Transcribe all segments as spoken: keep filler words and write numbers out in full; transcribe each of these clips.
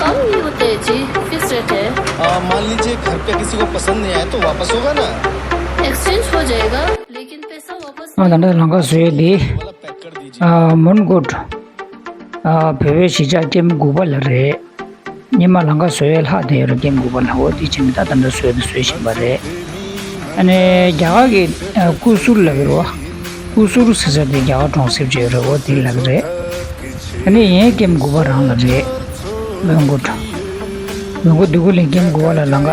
कम नहीं होते जी, fix rate है। आ, मान लीजिए घर पे किसी को पसंद नहीं आया तो वापस होगा ना? एक्सचेंज हो जाएगा, लेकिन पैसा वापस ང་ད་ལྟ་ལམ་ཁ་བཟོ་ཡས་དེ། वाला पैक कर दीजिए। ཨ་མོན་གྷོ། ཨ་བོད་པའི་གཞིས་ཆགས་ཀེམ་དགུ་པ་ལ་རེད། སྔོན་མ་ལམ་ཁ་བཟོ་ཡས་ལྷག་བསྡད་ཡོད་རེད། ཀེམ་དགུ་པ་ལ། འོ་དེ་བྱས་ནས་ད་ད་ལྟ་བཟོས་དང་བཟོ་བཞིན་པ་རེད། ཨ་ནི་རྒྱ་གར་གྱི་ཨ་ཀུ་སུར་ལབ་ཀྱི་རེད་བ། ཀུ་སུར་ཟེར་ས་དེ་རྒྱ་གར་གྲོང་གསེབ་ཅིག་ཡོད་རེད། འོ་དེ་ལབ་ཀྱི་རེད། ཨ་ནི་ཡང་ཀེམ་དགུ་པ་རང་ལ་རེད། མོན་གྷོ། མོན་གྷོ་འདི་གུ་ལ་ཀེམ་དགུ་པ་ལ་ལམ་ཁ་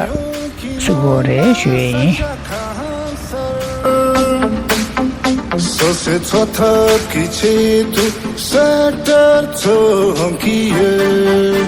བཟོ་དགོས་རེད་ཞུ་ཡས་ཡིན། སོ་སོའི་འཚོ་ཐབས་ཀྱི་ཆེད་དུ་སུ་ཊར་འཚོང་གི་ཡོད།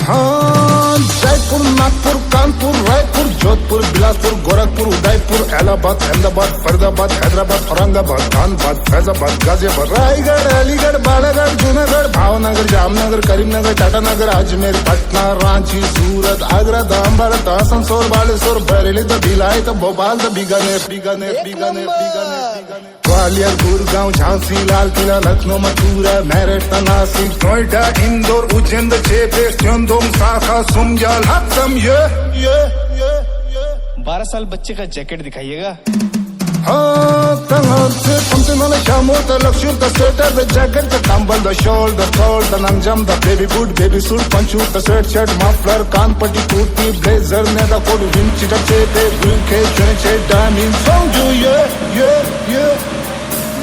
ཧ། ཇའི་པུར། ནཱག་པུར། ཀཱན་པུར། རའི་པུར། ཇོད་པུར། བི་ལཱས་པུར། གོ་རག་པུར། ཨུ་དའི་པུར། ཨེ་ལ་ཧ་བཱད། ཨེམ་དཱ་བཱད། ཧྥ་རིད་དཱ་བཱད། ཧའི་དྲ་བཱད། ཨོ་རང་ག་བཱད། དྷན་བཱད། ཕེཛ་ཨ་བཱད། གྷ་ཛི་ཨ་བཱད། རའི་གར། ཨ་ལི་གར། བྷ་ལ་གར། ཇུ་ན་གར། བྷའོ་ན་གར། ཇམ་ན་གར། ཀ་རིམ་ན་གར། ཊ་ཊ་ན་གར། ཨ་ཇི་མེར། པ་ཊ་ན། རཱ་ཅི། སུ་རད། ཨ་གྲ། དྷ་རམ་ས་ལ། ཨ་སན་སོར། བ་ལེ་སོར། བེ་རེ་ལི། ད་བི་ལའི། ད་བྷོ་པཱལ། ད་བི་ཀ་ནེར། བི་ཀ་ནེར། བི་ཀ་ནེར། བི་ཀ་ནེར། བི་ཀ་ནེར། གྷ་ལི་ཡར། གུར་གའོན། ཇྷང་སི། ལཱལ་ཀི་ལ། ལྷ་ནོ། མ་ཐུ་ར། མེ་རཊ། ད་ནཱ་སིག། ནོའེ་ཌ། ཨིན་དོར། ཨུ་ཇེན་དང་བཅས་པའི་སྐྱོན་འཛོམས་ས་ཁག་སུམ་བརྒྱ་ལྷག་ཙམ་ཡོད། बारह साल बच्चे का जैकेट दिखाइएगा। ཧ། ད་ང་ཚོའི་ཁྲོམ་ཚོའི་ནང་ལ་ཞྭ་མོ་དང་ལག་ཤུབས་དང་སུ་ཝེ་ཊར་དང་ཇེ་ཀེཊ་དང་ཏམ་བལ་དང་ཤོལ་དང་ཐོལ་དང་ནང་འཇམ་དང་བེ་བི་བུ་ཊ། བེ་བི་སུ་ཊི། པོན་ཆོ་དང་སུ་ཝེ་ཊི་ཤར་ཊི། མ་ཕ་ལར། གཱན་པ་ཊི། ཀུར་ཏི། བྷི་ལེ་ཛར། ནེ་ད་ཀོཊ། ཝིན་ཇི་ཊ་བཅས་པའི་དགུན་ཁའི་གྱོན་ཆས་འདྲ་མིན་ཚོང་རྒྱུ་ཡོད། ཡོད། ཡོད།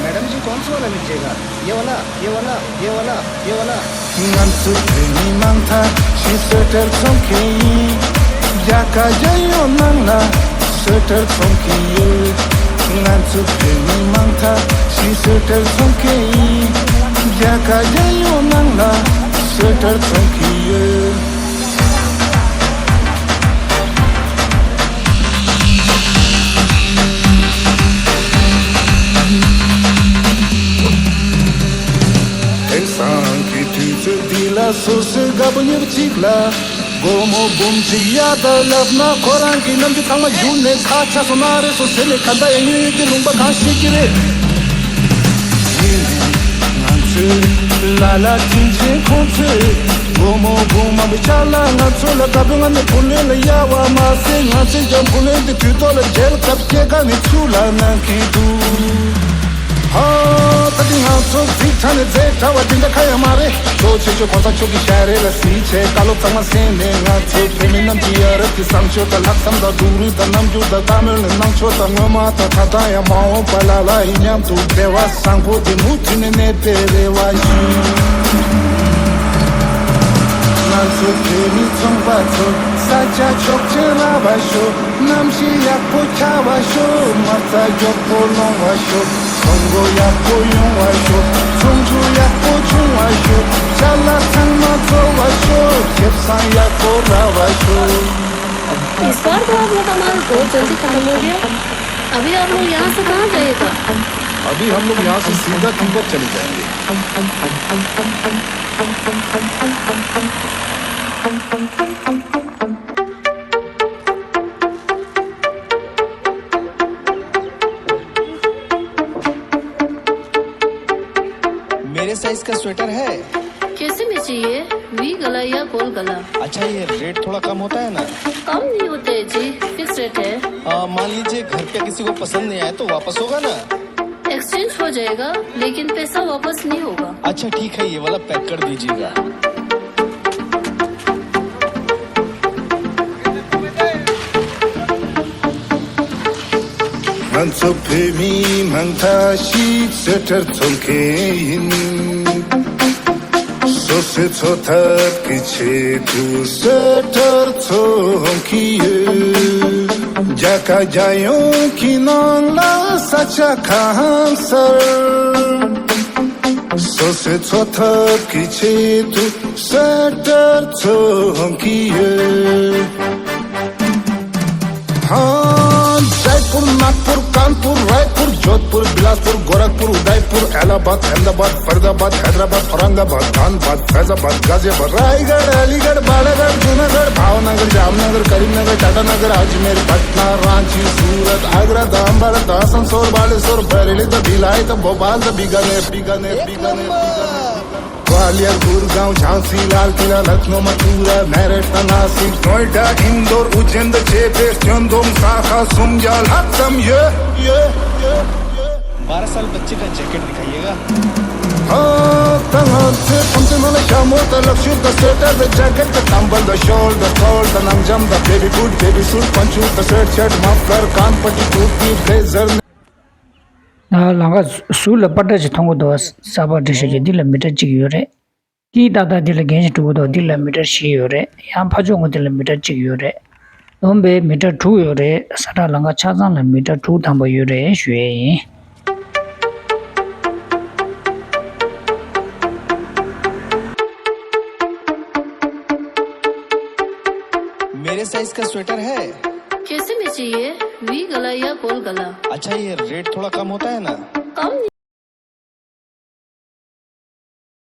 मैडम जी, कौन सा वाला लीजिएगा? ये वाला, ये वाला, ये वाला, ये वाला। ང་ཚོ་བོད་མི་མང་ཐག་ཆོད་སུ་ཝེ་ཊར་འཚོང་མཁན་ཡིན། རྒྱ་གར་རྒྱལ་ཡོངས་ནང་ལ་སུ་ཝེ་ཊར་འཚོང་མཁན་ཡོད། ང་ཚོ་བོད་མི་མང་ཐག་ཆོད་སུ་ཝེ་ཊར་འཚོང་མཁན་ཡིན། རྒྱ་གར་རྒྱལ་ཡོངས་ནང་ལ་སུ་ཝེ་ཊར་འཚོང་མཁན་ཡོད། དེང་སང་གི་དུས་ཚོད་འདི་ལ་སོ་སོའི་དགའ་པོ་ཉེ་པོ་གཅིག་ལ་སྒོར་མོ་འབུམ་གཅིག་གཡར་དང་ལབ་ན། ཁོ་རང་གི་རྣམ་འགྱུར་ཚང་མ་བསྒྱུར་ནས་ཁ་ཆག་སོང་ན་རེད་སོ་ཟེར་ནས། ཁ་བརྡ་ཡང་ཉོས་ཡོད་དེ་ལུང་པ་གང་ཤེས་ཀྱི་རེད། ཡིན་ནའི་ང་ཚོས་ལ་ལ་དྲིན་ཆེན་ཁོང་ཚོས་སྒོར་མོ་འབུམ་མང་པོ་ཅིག་གཡར་ལ་ང་ཚོ་ལ་དགའ་པོའི་ངང་ནས་བུ་ལོན་ལ་གཡར་བ་མ་ཟད། ང་ཚོས་ཀྱང་བུ་ལོན་དེ་དུས་ཐོག་ལ་འཇལ་སྐབས་སྐྱེད་ཀ་ནས་ཚུར་ལ་གནང་གི་འདུག། ཧ། ད་དེ་ང་ཚོ་གཟིགས་ཁྲ་ནས་རྫས་ཁྲ་བ་དེ་འདྲ་ཁ་ཡང་མ་རེད། གཙོ་ཆེ་ཤོས་གོང་ས་མཆོག་གི་ཞལ་རས་ལ་གཟིགས་བྱས། བཀའ་སློབ་ཚང་མ་གསན་ནས། ང་ཚོ་བོད་མི་རྣམས་ཀྱི་ཡ་རབས་ཀྱི་བསམ་སྤྱོད་དང་ལྷག་བསམ་དང་སྒྲུང་རིང་དང་རྣམ་འགྱུར་དང་བཀའ་མོལ་ནས། གནང་ཕྱོགས་དང་སྔོན་མ་དང་ད་ལྟ་ཡང་མ་འོངས་པ་ལ་ལ་ཡི་མཉམ་དུ་བདེ་བ་བཟང་པོ་དེ་མུ་མཐུད་ནས་གནས་པའི་རེ་བ་ཞུ། ང་ཚོ་བོད་མི་ཚོང་པ་ཚོ་ས་ཆ་ཆོག་མཆན་རག་པ་ཤོག། གནམ་གཤིས་ཡག་པོ་ཆགས་པ་ཤོག། མ་རྩ་མགྱོགས་པོ་ལོང་བ་ཤོག། ཚོང་སྒོ་ཡག་པོ་ཡོང་བ་ཤོག། ཚོང་ཆུ་ཡག་པོ་བྱུང་བ་ཤོག། ཅ་ལག་ཚང་མ་འཚོ་བ་ཤོག། ཁེ་བཟང་ཡག་པོ་རག་པ་ཤོག། इस बार तो आप लोग हमारा बहुत जल्दी खत्म हो गया। अभी आप लोग यहाँ से कहाँ जाइएगा? अभी हम लोग यहाँ से सीधा तिब्बत चले जाएंगे। मेरे साइज का स्वेटर है? कैसे में चाहिए, वी गला या गोल गला? अच्छा, ये रेट थोड़ा कम होता है ना? कम नहीं होते जी, फिक्स रेट है। आ, मान लीजिए घर पे किसी को पसंद नहीं आया तो वापस होगा ना? एक्सचेंज हो जाएगा, लेकिन पैसा वापस नहीं होगा। अच्छा ठीक है, ये वाला पैक कर दीजिएगा। ང་ཚོ་བོད་མི་མང་ཐག་ཞིག་སུ་ཝེ་ཊར་འཚོང་མཁན་ཡིན། སོ་སོའི་འཚོ་ཐབས་ཀྱི་ཆེད་དུ་སུ་ཝེ་ཊར་འཚོང་གི་ཡོད། རྒྱ་གར་རྒྱལ་ཡོངས་ཀྱི་ནང་ལ་ས་ཆ་གང་སར་སོ་སོའི་འཚོ་ཐབས་ཀྱི་ཆེད་དུ་སུ་ཝེ་ཊར་འཚོང་གི་ཡོད། ཧ། ཇའི་པུར། ནཱག་པུར། ཀཱན་པུར། རའི་པུར། ཇོད་པུར། བི་ལཱས་པུར། གོ་རག་པུར། ཨུ་དའི་པུར། ཨེ་ལ་ཧ་བཱད། ཨེམ་དཱ་བཱད། ཧྥ་རི་ད་བཱད། ཧའི་དྲ་བཱད། ཨོ་རང་ག་བཱད། དྷན་བཱད། ཕེཛ་ཨ་བཱད། གྷ་ཛི་ཨ་བཱད། རའི་གར། ཨ་ལི་གར། བྷ་ལ་གར། ཇུ་ན་གར། བྷའོ་ན་གར། ཇམ་ན་གར། ཀ་རིམ་ན་གར། ཊ་ཊ་ན་གར། ཨ་ཇི་མེར། པ་ཊ་ན། རཱ་ཅི། སུ་རད། ཨ་གྲ། དྷ་རམ་ས་ལ། ཨ་སན་སོར། བ་ལེ་སོར། བེ་རེ་ལི། ད་བི་ལའི། ད་བྷོ་པཱལ། ད་བི་ཀ་ནེར། བི་ཀ་ནེར། བི་ཀ་ནེར། ग्वालियर, गुड़गांव, झांसी, लाल किला, लखनऊ, मथुरा, मेरठ, नासिक, नोएडा, इंदौर, उज्जैन, द चेपे, चंदोम, साखा, सुमजा, लक्तम, ये, ये, ये, ये। बारह साल बच्चे का जैकेट दिखाइएगा। हाँ, तंग से तुमसे मन शामो, द लक्ष्य, the sweater, the jacket, the कंबल, the shawl, the call, the नंगजम, the baby boot, baby suit, poncho, the sweatshirt, muffler, कानपट्टी, टोपी, ब्लेजर। ཨ། ལམ་ཁ་ཟུར་ལ་པ་ཏྲ་ཅིག་མཐོང་གི་འདུག་བ། གསར་པ་འབྲི་ཤེས་ཀྱི། འདི་ལ་མི་ཊར་གཅིག་ཡོད་རེད། ཏིག་ཏག་ཏག་འདི་ལ་རྒྱན་ཞིག་འབྲི་གི་འདུག་འདི་ལ་མི་ཊར་བཞི་ཡོད་རེད། ཡང་ཕར་ཕྱོགས་ངོས་འདི་ལ་མི་ཊར་གཅིག་ཡོད་རེད། བསྡོམས་པས་མི་ཊར་དྲུག་ཡོད་རེད། ས་བཀྲ་ལམ་ཁ་ཆ་ཚང་ལ་མི་ཊར་དྲུག་ཐམ་པ་ཡོད་རེད་ཞུ་ཡས་ཡིན། मेरे साइज का स्वेटर है? कैसे में चाहिए? वी गला या गोल गला? अच्छा, ये रेट थोड़ा कम होता है ना? कम